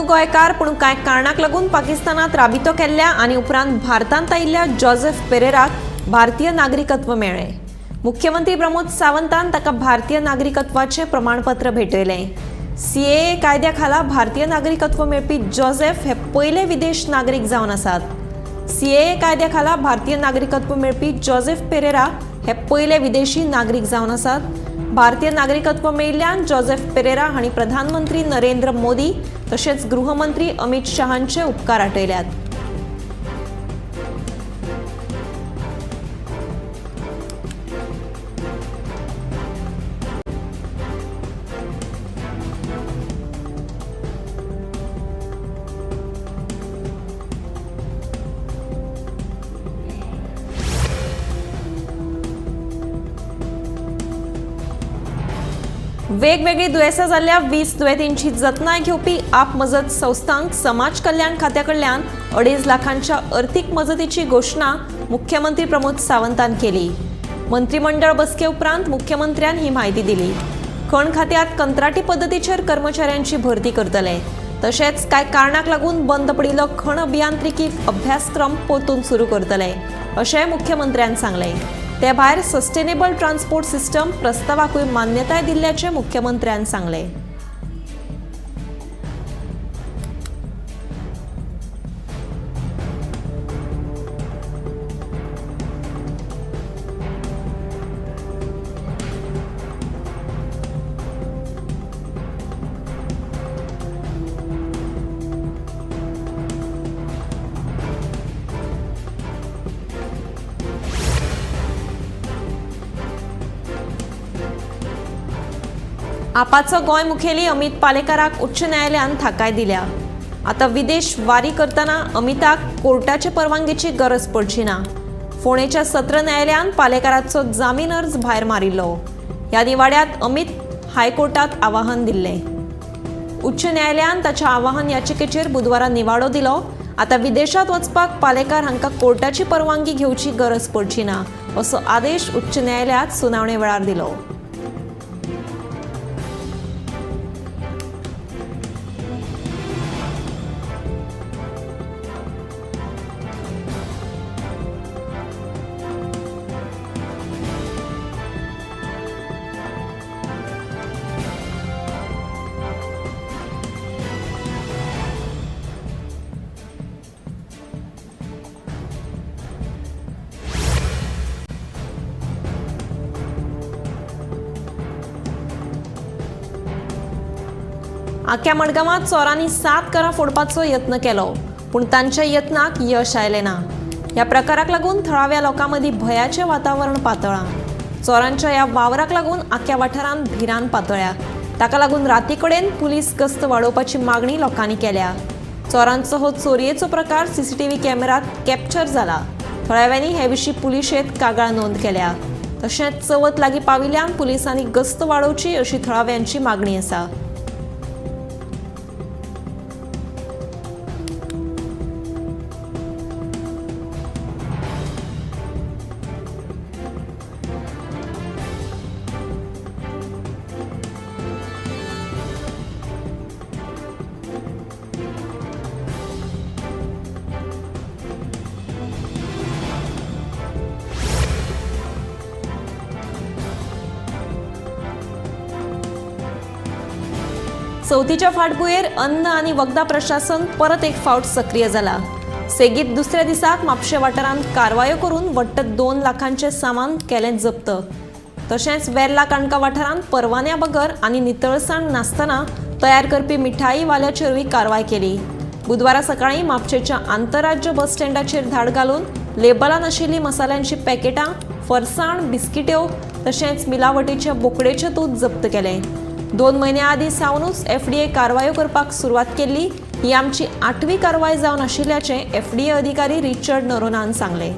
गोंयकार पूण कांय कारणाक लागून पाकिस्तानात राबितो केल्ल्या आनी उपरांत भारतांत आयिल्ल्या जोसेफ पेरेराक भारतीय नागरिकत्व मेळ्ळें. मुख्यमंत्री प्रमोद सावंतान ताका भारतीय नागरिकत्वाचें प्रमाणपत्र भेटयलें. सीएए कायद्या खाला भारतीय नागरिकत्व मेळपी जोसेफ हे पयले विदेश नागरीक जावन आसात. सीएए कायद्या खाला भारतीय नागरिकत्व मेळपी जोसेफ पेरेरा हे पयले विदेशी नागरीक जावन आसात. भारतीय नागरिकत्व मेळिल्ल्यान जोसेफ पेरेरा हांणी प्रधानमंत्री नरेंद्र मोदी तशेंच गृहमंत्री अमित शहांचे उपकार आटयल्यात. वेगवेगळी दुयेंसां जाल्ल्या 20 दुयेंतींची जतनाय घेवपी आप मजत संस्थांक समाज कल्याण खात्या कडल्यान 2.5 लाखांच्या अर्थीक मजतीची घोशणा मुख्यमंत्री प्रमोद सावंतान केली. मंत्रिमंडळ बसके उपरांत मुख्यमंत्र्यान ही म्हायती दिली. खण खात्यात कंत्राटी पद्दतीचेर कर्मचाऱ्यांची भरती करतले. तशेंच कांय कारणाक लागून बंद पडिल्लो खण अभियांत्रिकी अभ्यासक्रम परतून सुरू करतले अशें मुख्यमंत्र्यान सांगलें. ते भायर सस्टेनेबल ट्रान्सपोर्ट सिस्टम प्रस्तावाकूय मान्यताय दिल्ल्याचें मुख्यमंत्र्यान सांगलें. आपाचो गोंय मुखेली अमित पालेकाराक उच्च न्यायालयान थाकाय दिल्या. आतां विदेश वारी करतना अमिताक कोर्टाचे परवानगेची गरज पडची ना. फोंडेच्या सत्र न्यायालयान पालेकाराचो जामीन अर्ज भायर मारिल्लो. ह्या निवाड्यात अमित हायकोर्टात आवाहन दिल्लें. उच्च न्यायालयान ताच्या आवाहन याचिकेचेर बुधवारा निवाडो दिलो. आतां विदेशांत वचपाक पालेकार हांकां कोर्टाची परवानगी घेवची गरज पडची ना असो आदेश उच्च न्यायालयात सुनावणे वेळार दिलो. आख्या मडगांवांत चोरांनी 7 घरां फोडपाचो यत्न केलो पूण तांच्या यत्नाक यश आयलें ना. ह्या प्रकाराक लागून थळाव्या लोकां मदीं भंयाचें वातावरण पातळ्ळां. चोरांच्या ह्या वावराक लागून आख्या वाठारांत भिरांत पातळ्ळ्या. ताका लागून राती कडेन पुलीस गस्त वाडोवपाची मागणी लोकांनी केल्या. चोरांचो हो चोरयेचो प्रकार सीसीटीव्ही कॅमेरात कॅप्चर जाला. थळाव्यांनी हे विशीं पुलिशेंत कागाळ नोंद केल्या. तशेंच चवथ लागीं पाविल्ल्यान पुलिसांनी गस्त वाडोवची अशी थळाव्यांची मागणी आसा. चवथीच्या फाटभुंयेर अन्न आनी वखदां प्रशासन परत एक फावट सक्रीय जाला. सेगीत दुसऱ्या दिसाक म्हापशें वाठारांत कारवायो करून वट्ट 2 लाखांचें सामान केलें जप्त. तशेंच वेर्ला काणका वाठारांत परवान्या बगर आनी नितळसाण नासतना तयार करपी मिठाई वाल्याचेरूय कारवाय केली. बुधवारा सकाळीं म्हापशेंच्या आंतरराज्य बस स्टँडाचेर धाड घालून लेबलां नाशिल्लीं मसाल्यांचीं पॅकेटां, फरसाण, बिस्किट्यो तशेंच मिलावटीच्या बोकडेचें दूद जप्त केलें. 2 म्हयन्या आदीं सावनूच एफडीए कारवायो करपाक सुरवात केल्ली. ही आमची 8वी कारवाय जावन आशिल्ल्याचें एफडीए अधिकारी रिचर्ड नरोनान सांगलें.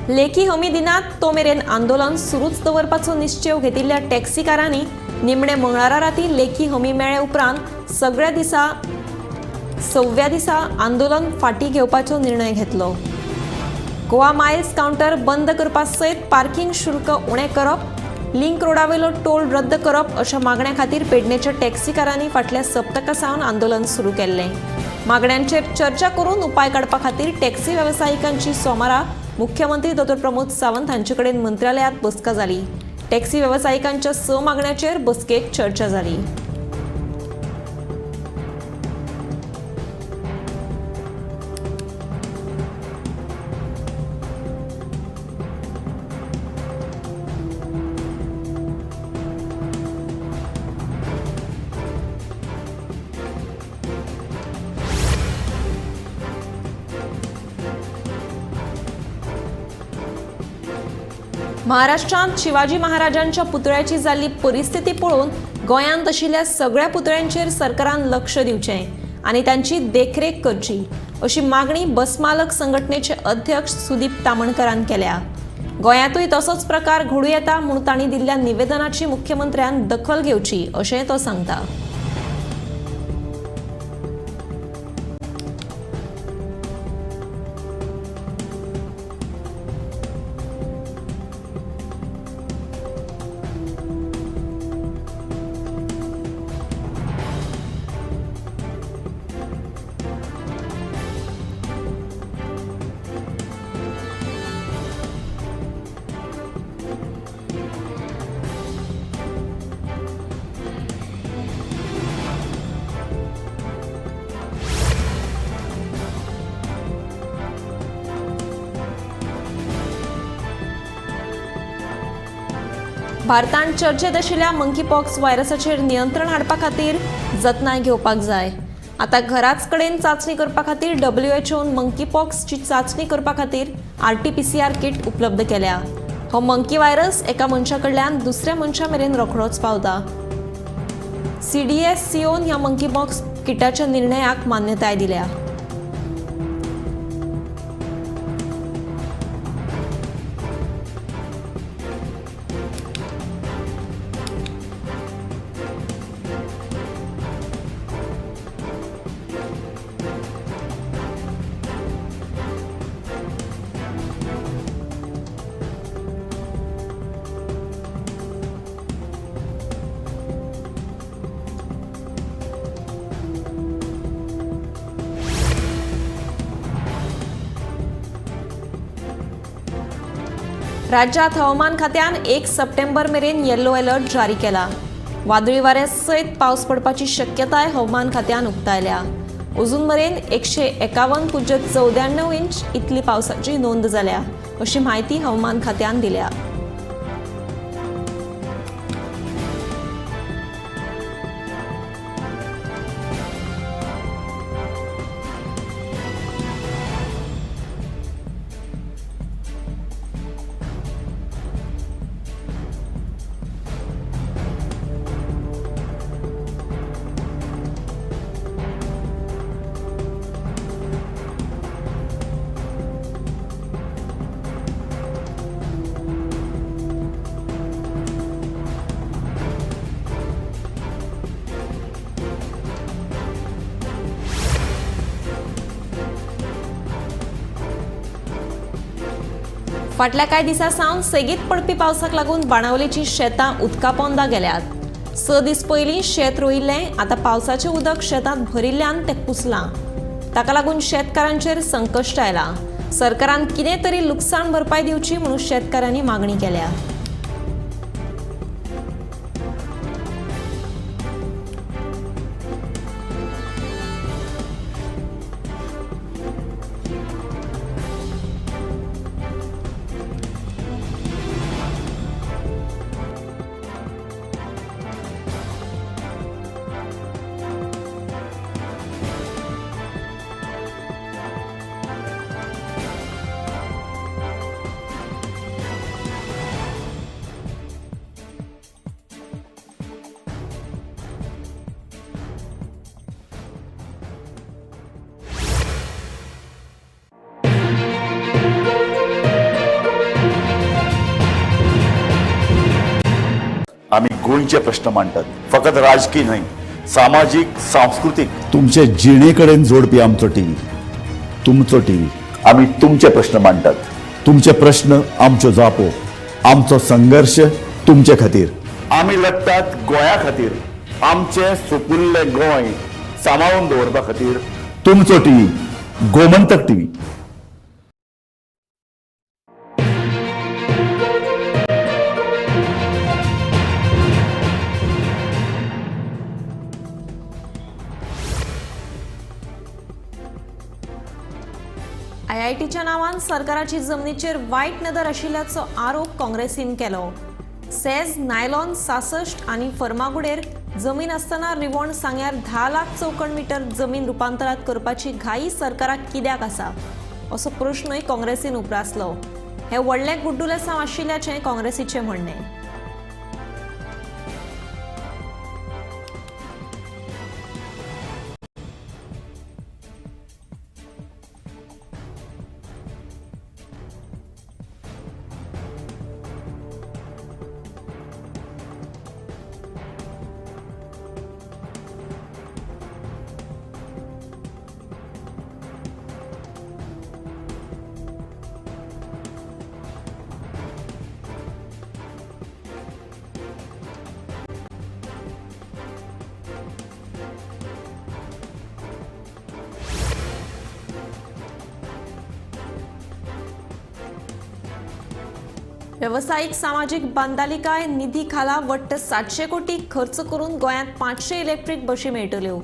लेखी हमी दिनात तो मेरेन आंदोलन सुरूच दवरपाचो निश्चेव घेतिल्ल्या टॅक्सीकारांनी निमणे मंगळारा राती लेखी हमी मेळ्ळे उपरांत सगळ्या दिसा सव्या दिसा आंदोलन फाटीं घेवपाचो निर्णय घेतलो. गोवा मायल्स कावंटर बंद करपा सयत पार्किंग शुल्क उणें करप, लिंक रोडावेलो टोल रद्द करप अशा मागण्या खातीर पेडणेच्या टॅक्सीकारांनी फाटल्या सप्तका सावन आंदोलन सुरू केल्लें. मागण्यांचेर चर्चा करून उपाय काडपा खातीर टॅक्सी वेवसायिकांची सोमारा मुख्यमंत्री डॉ प्रमोद सावंत हांचे कडेन मंत्रालयांत बसका जाली. टॅक्सी वेवसायिकांच्या 6 मागण्यांचेर बसकेत चर्चा जाली. महाराष्ट्रांत शिवाजी महाराजांच्या पुतळ्याची जाल्ली परिस्थिती पळोवन गोंयांत आशिल्ल्या सगळ्या पुतळ्यांचेर सरकारान लक्ष दिवचें आनी तांची देखरेख करची अशी मागणी बसमालक संघटनेचे अध्यक्ष सुदीप तामणकरान केल्या. गोंयांतूय तसोच प्रकार घडूं येता म्हूण तांणी दिल्ल्या निवेदनाची मुख्यमंत्र्यान दखल घेवची अशेंय तो सांगता. भारतान चर्चेत आशिल्ल्या मंकीपॉक्स व्हायरसाचेर नियंत्रण हाडपा खातीर जतनाय घेवपाक जाय. आतां घराच कडेन चांचणी करपा खातीर डब्ल्यूएचओन मंकीपॉक्सची चांचणी करपा खातीर आरटीपीसीआर किट उपलब्ध केल्या. हो मंकी व्हायरस एका मनशा कडल्यान दुसऱ्या मनशा मेरेन रोखडोच पावता. सीडीएससीओन ह्या मंकीपॉक्स किटाच्या निर्णयाक मान्यताय दिल्या. राज्यात हवामान खात्यान 1 सप्टेंबर मेरेन येलो अलर्ट जारी केला. वादळी वाऱ्या सयत पावस पडपाची शक्यताय हवामान खात्यान उक्तायल्या. अजून मेरेन 151.94 इंच इतली पावसाची नोंद जाल्या अशी म्हायती हवामान खात्यान दिल्या. फाटल्या कांय दिसां सावन सेगीत पडपी पावसाक लागून बाणावलेची शेतां उदका पोंदा गेल्यात. 6 दीस पयलीं शेत रोयिल्लें, आतां पावसाचें उदक शेतांत भरिल्ल्यान तें कुसलां. ताका लागून शेतकारांचेर संकश्ट आयलां. सरकारान कितें तरी लुकसाण भरपाय दिवची म्हणून शेतकारांनी मागणी केल्या. आमी गोंयचे प्रश्न मांडटात, फकत राजकीय न्हय, सामाजीक, सांस्कृतीक, तुमचे जिणे कडेन जोडपी आमचो टीव्ही, तुमचो टीव्ही। आमी तुमचे प्रश्न मांडटात, तुमचे प्रश्न आमच्यो जापो, आमचो संघर्श तुमचे खातीर। आमी लढटात गोंया खातीर, आमचें सुपुल्लें गोंय सांबाळून दवरपा खातीर। तुमचो टीव्ही, गोमंतक टीव्ही। आयआयटीच्या नांवान सरकाराची जमनीचेर वायट नदर आशिल्ल्याचो आरोप काँग्रेसीन केलो। सेज नायलॉन 66 आनी फर्मागुडेर जमीन आसतना रिवण सांग्यार 10 लाख चौखण मीटर जमीन रुपांतरात करपाची घाई सरकाराक कित्याक आसा असो प्रश्नूय काँग्रेसीन उप्रासलो। हे व्हडलें गुड्डुलेसांव आशिल्ल्याचें काँग्रेसीचें म्हणणें। वेवसायीक सामाजीक बांदालिकाय निधी खाला वट्ट 700 कोटी खर्च करून गोंयांत 500 इलेक्ट्रीक बशी मेळटल्यो।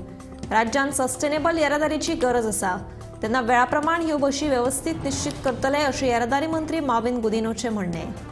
राज्यांत सस्टेनेबल येरादारीची गरज आसा, तेन्ना वेळा प्रमाण ह्यो बशी वेवस्थीत निश्चित करतले अशें येरादारी मंत्री माविन गुदिनोचें म्हणणें।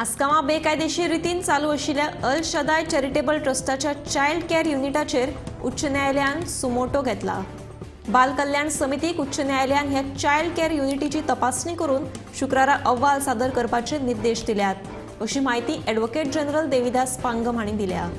आसगांवां बेकायदेशीर रितीन चालू आशिल्ल्या अल शदाय चॅरिटेबल ट्रस्टाच्या चायल्ड केअर युनिटाचेर उच्च न्यायालयान सुमोटो घेतला। बाल कल्याण समितीक उच्च न्यायालयान ह्या चायल्ड केअर युनिटीची तपासणी करून शुक्रारा अहवाल सादर करपाचे निर्देश दिल्यात, अशी माहिती ॲडव्होकेट जनरल देविदास पांगम हांणी दिल्या।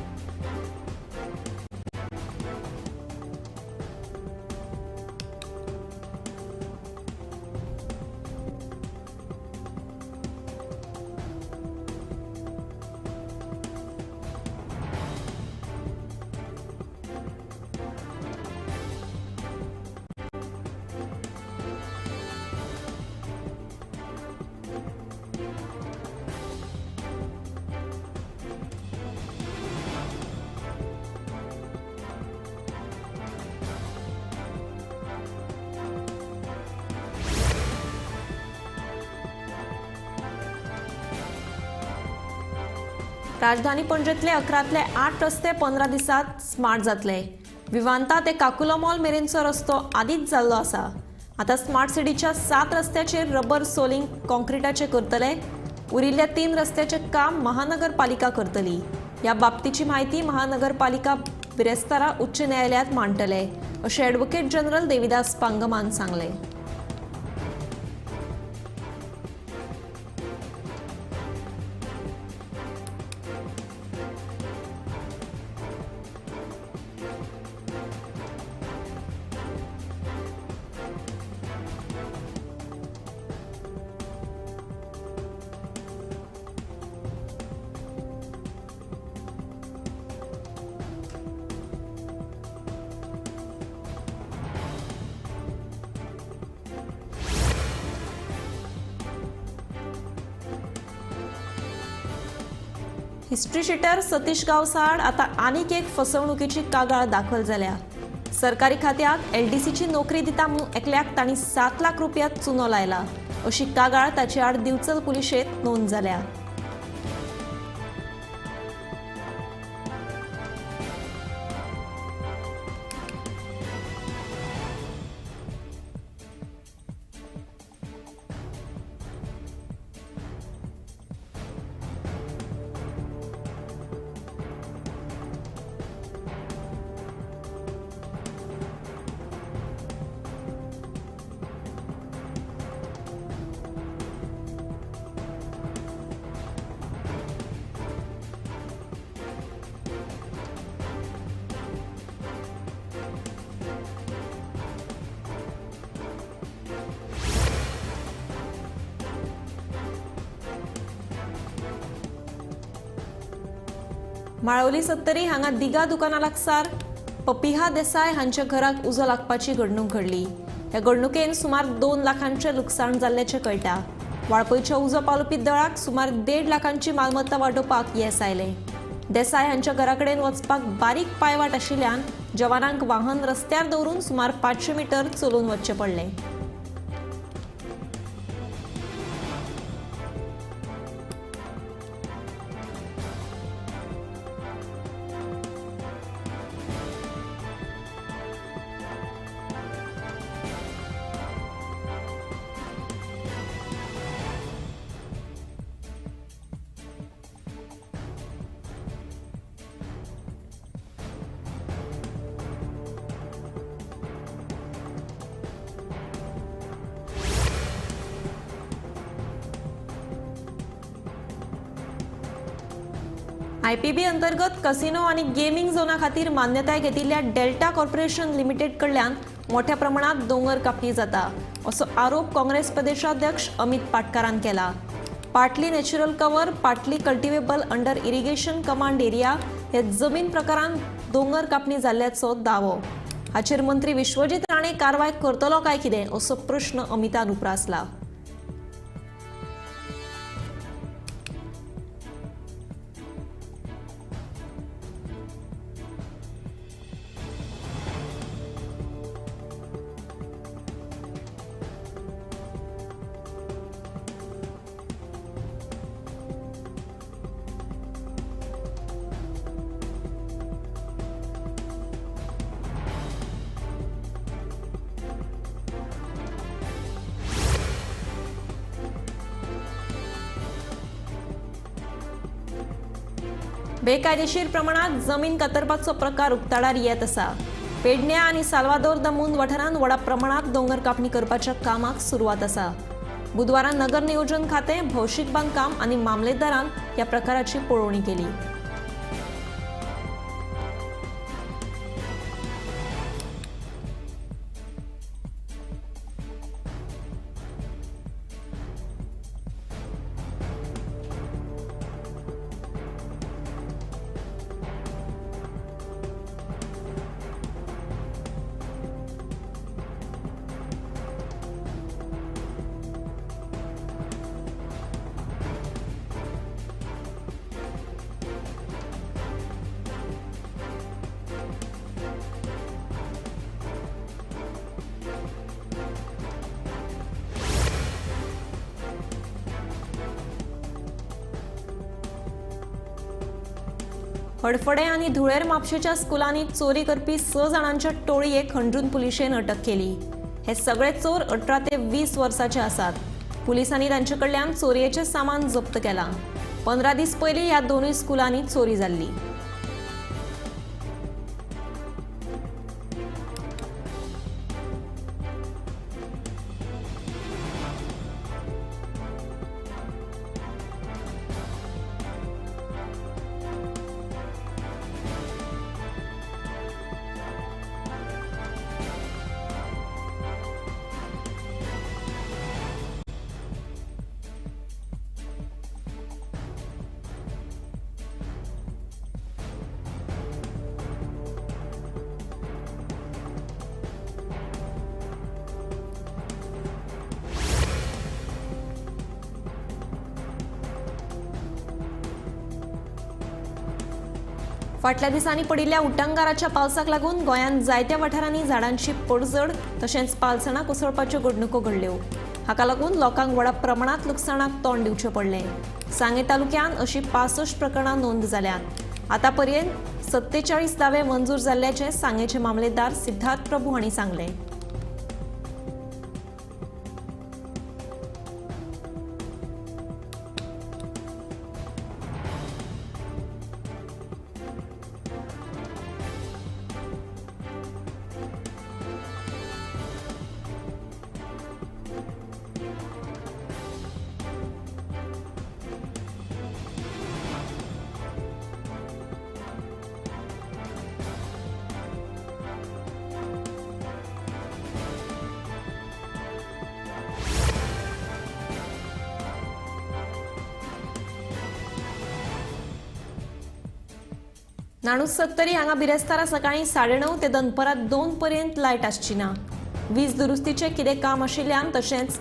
राजधानी पणजेतले 11तले 8 रस्ते 15 दिसात स्मार्ट जातले। विवांता ते काकुला मॉल मेरेनचो रस्तो आदींच जाल्लो आसा। आतां स्मार्ट सिटीच्या 7 रस्त्याचेर रबर सोलिंग कॉन्क्रिटाचे करतले। उरिल्ल्या 3 रस्त्याचें काम महानगरपालिका करतली। ह्या बाबतीची म्हायती महानगरपालिका बिरेस्तारा उच्च न्यायालयात मांडटले अशें ॲडव्होकेट जनरल देविदास पांगमान सांगलें। हिस्ट्री शिटर सतीश गावसाड आता आनीक एक फसवणुकीची कागाळ दाखल जाल्या। सरकारी खात्यात एलडीसीची नोकरी दिता म्हणून एकल्याक तांणी 7 लाख रुपया चुनो लायला अशी कागाळ ताचे आड दिवचल पुलिशेंत नोंद जाल्या। माळवली सत्तरी हांगा दिगा दुकाना लागसार पपिहा देसाय हांच्या घराक उजो लागपाची घडणूक घडली. ह्या घडणुकेन सुमार 2 लाखांचें लुकसाण जाल्ल्याचें कळटा. वाळपयच्या उजो पालोवपी दळाक सुमार 1.5 लाखांची मालमत्ता वाटोवपाक येस आयलें. देसाय हांच्या घरा कडेन वचपाक बारीक पांयवाट आशिल्ल्यान जवानांक वाहन रस्त्यार दवरून सुमार 500 मीटर चलून वचचें पडलें. आयपीबी अंतर्गत कसिनो आणि गेमिंग झोना खातीर मान्यताय घेतिल्ल्या डेल्टा कॉर्पोरेशन लिमिटेड कडल्यान मोठ्या प्रमाणात दोंगर कापणी जाता असो आरोप काँग्रेस प्रदेशाध्यक्ष अमित पाटकारान केला. Partly natural cover, partly cultivable under irrigation command area हे जमीन प्रकारान दोंगर कापणी जाल्ल्याचो दावो. हाचेर मंत्री विश्वजीत राणे कारवाय करतलो काय कितें असो प्रश्न अमितान उप्रासला. बेकायदेशीर प्रमाणात जमीन कातरपाचो प्रकार उक्ताडार येत आसा. पेडण्या आनी साल्वादोर दमून वाठारांत व्हडा प्रमाणात दोंगर कापणी करपाच्या कामाक सुरवात आसा. बुधवारा नगर नियोजन खातें, भौशीक बांदकाम आनी मामलेदारान ह्या प्रकाराची पळोवणी केली. हडफडें आनी धुळेर म्हापशेच्या स्कुलांनी चोरी करपी 6 जाणांच्या टोळयेक हंड्रून पुलिशेन अटक केली. हे सगळे चोर 18 ते 20 वर्साचे आसात. पुलिसांनी तांचे कडल्यान चोरयेचें सामान जप्त केलां. 15 दीस पयलीं ह्या दोनूय स्कुलांनी चोरी जाल्ली. फाटल्या दिसांनी पडिल्ल्या उटंगाराच्या पावसाक लागून गोंयांत जायत्या वाठारांनी झाडांची पडझड तशेंच पालसणां कोसळपाच्यो घडणुको घडल्यो. हाका लागून लोकांक व्हडा प्रमाणांत लुकसाणाक तोंड दिवचें पडलें. सांगें तालुक्यांत अशी 65 प्रकरणां नोंद जाल्यांत. आतां पर्यंत 47 दावे मंजूर जाल्ल्याचें सांगेचे मामलेदार सिद्धार्थ प्रभू हांणी सांगलें. नाणूस सत्तरी हांगा बिरेस्तारा सकाळीं 9:30 ते दनपरां 2 पर्यंत लायट आसची ना. वीज दुरुस्तीचें कितें काम आशिल्ल्यान तशेंच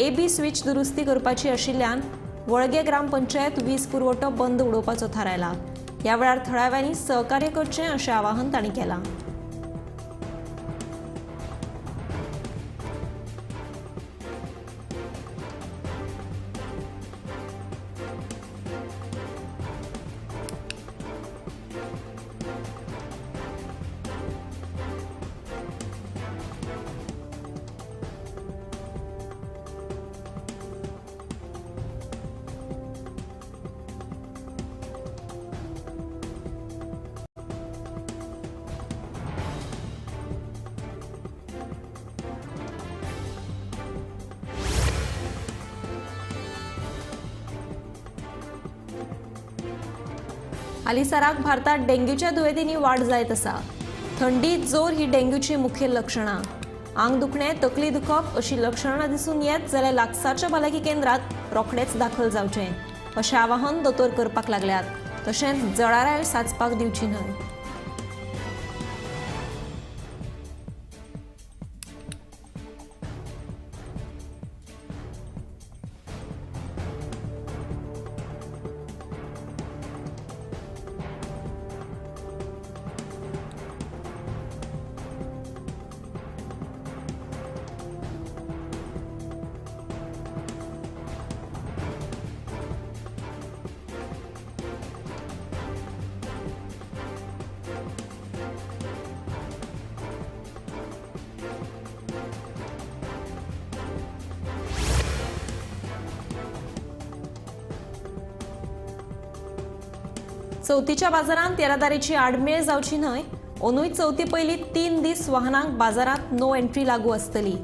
एबी स्विच दुरुस्ती करपाची आशिल्ल्यान वळगे ग्रामपंचायत वीज पुरवठो बंद उडोवपाचो थारायला. ह्या वेळार थळाव्यांनी सहकार्य करचें अशें आवाहन तांणी केलां. हालींसराक भारतात डेंग्यूच्या दुयेंतींनी वाड जायत आसा. थंडी, जोर ही डेंग्यूची मुखेल लक्षणां. आंग दुखणें, तकली दुखप अशी लक्षणां दिसून येत जाल्यार लागसारच्या भलायकी केंद्रात रोखडेच दाखल जावचें अशें आवाहन दोतोर करपाक लागल्यात. तशेंच जळारां साचपाक दिवची न्हय. चवथीच्या बाजारांत येरादारीची आडमेळ जावची न्हय. अंदूय चवथी पयलीं 3 दीस वाहनांक बाजारांत नो एंट्री लागू आसतली.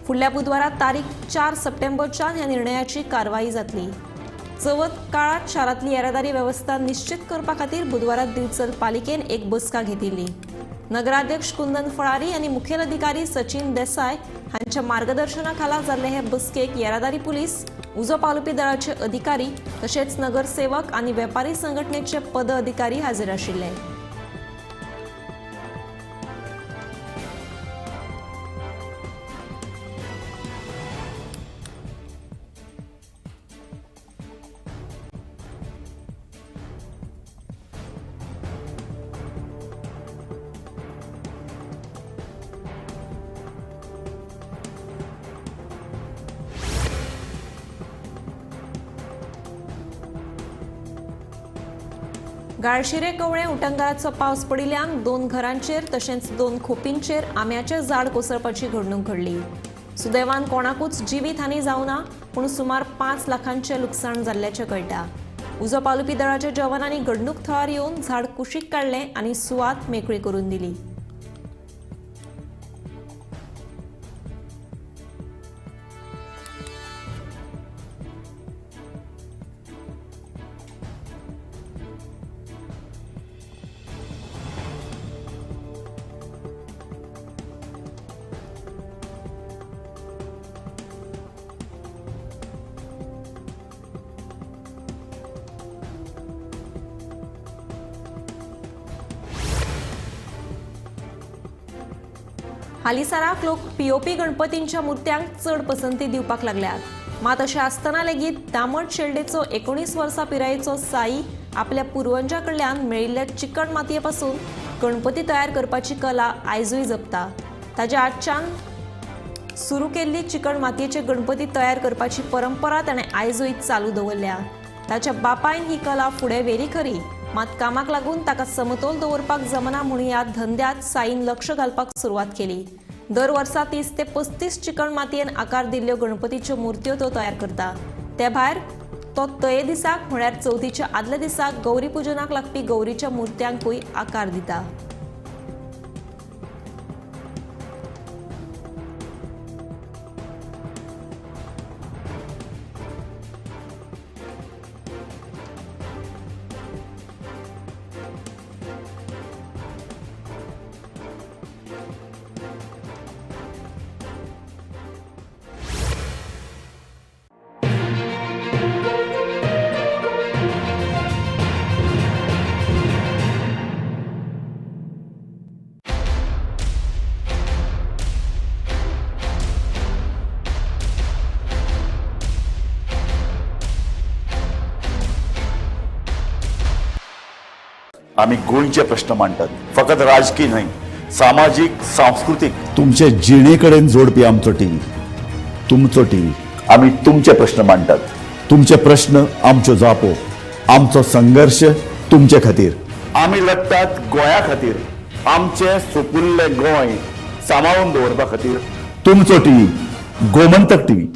फुडल्या बुधवारा तारीख 4 सप्टेंबरच्यान ह्या निर्णयाची कारवाई जातली. चवथ काळात शारांतली येरादारी वेवस्था निश्चित करपा खातीर बुधवारा दिवचल पालिकेन एक बसका घेतिल्ली. नगराध्यक्ष कुंदन फळारी आनी मुखेल अधिकारी सचिन देसाय हांच्या मार्गदर्शना खाला जाल्ले हे बसकेक येरादारी पुलीस, उजो पालोवपी दळाचे अधिकारी तशेंच नगरसेवक आनी वेपारी संघटनेचे पद अधिकारी हाजीर आशिल्ले. गाळशिरे कवळे उटंगाराचो पावस पडिल्ल्यान 2 घरांचेर तशेंच 2 खोपींचेर आंब्याचें झाड कोसळपाची घडणूक घडली. सुदैवान कोणाकूच जिवीत हानी जावना, पूण सुमार 5 लाखांचें लुकसाण जाल्ल्याचें कळटा. उजो पालोवपी दळाच्या जवानांनी घडणूक थळार येवन झाड कुशीक काडलें आनी सुवात मेकळी करून दिली. हालींसराक लोक पीओपी गणपतींच्या मुर्त्यांक चड पसंती दिवपाक लागल्यात. मात अशें आसतना लेगीत दामट शेल्डेचो 19 वर्सां पिरायेचो साई आपल्या पुर्वजां कडल्यान मेळिल्ल्या चिकण मातये पासून गणपती तयार करपाची कला आयजूय जपता. ताज्या आजच्यान सुरू केल्ली चिकण मातयेचे गणपती तयार करपाची परंपरा ताणें आयजूय चालू दवरल्या. ताच्या बापायन ही कला फुडें व्हेली खरी, मात कामाक लागून ताका समतोल दवरपाक जमना म्हूण ह्या धंद्यात साईन लक्ष घालपाक सुरवात केली. दर वर्सा 30 ते 35 चिकण मातयेन आकार दिल्ल्यो गणपतीच्यो मुर्त्यो तो तयार करता. ते भायर तो तये दिसाक म्हळ्यार चवथीच्या आदल्या दिसाक गौरी पुजनाक लागपी गौरीच्या मुर्त्यांकूय आकार दिता. आमी गोंयचे प्रश्न मांडटात. फकत राजकी न्हय, सामाजीक, सांस्कृतीक, तुमचे जिणे कडेन जोडपी आमचो टीव्ही, तुमचो टीव्ही. आमी तुमचे प्रश्न मांडटात. तुमचे प्रश्न आमच्यो जापो, आमचो संघर्श तुमचे खातीर. आमी लडटात गोंया खातीर, आमचें सुपुल्लें गोंय सांबाळून दवरपा खातीर. तुमचो टीव्ही, गोमंतक टीव्ही.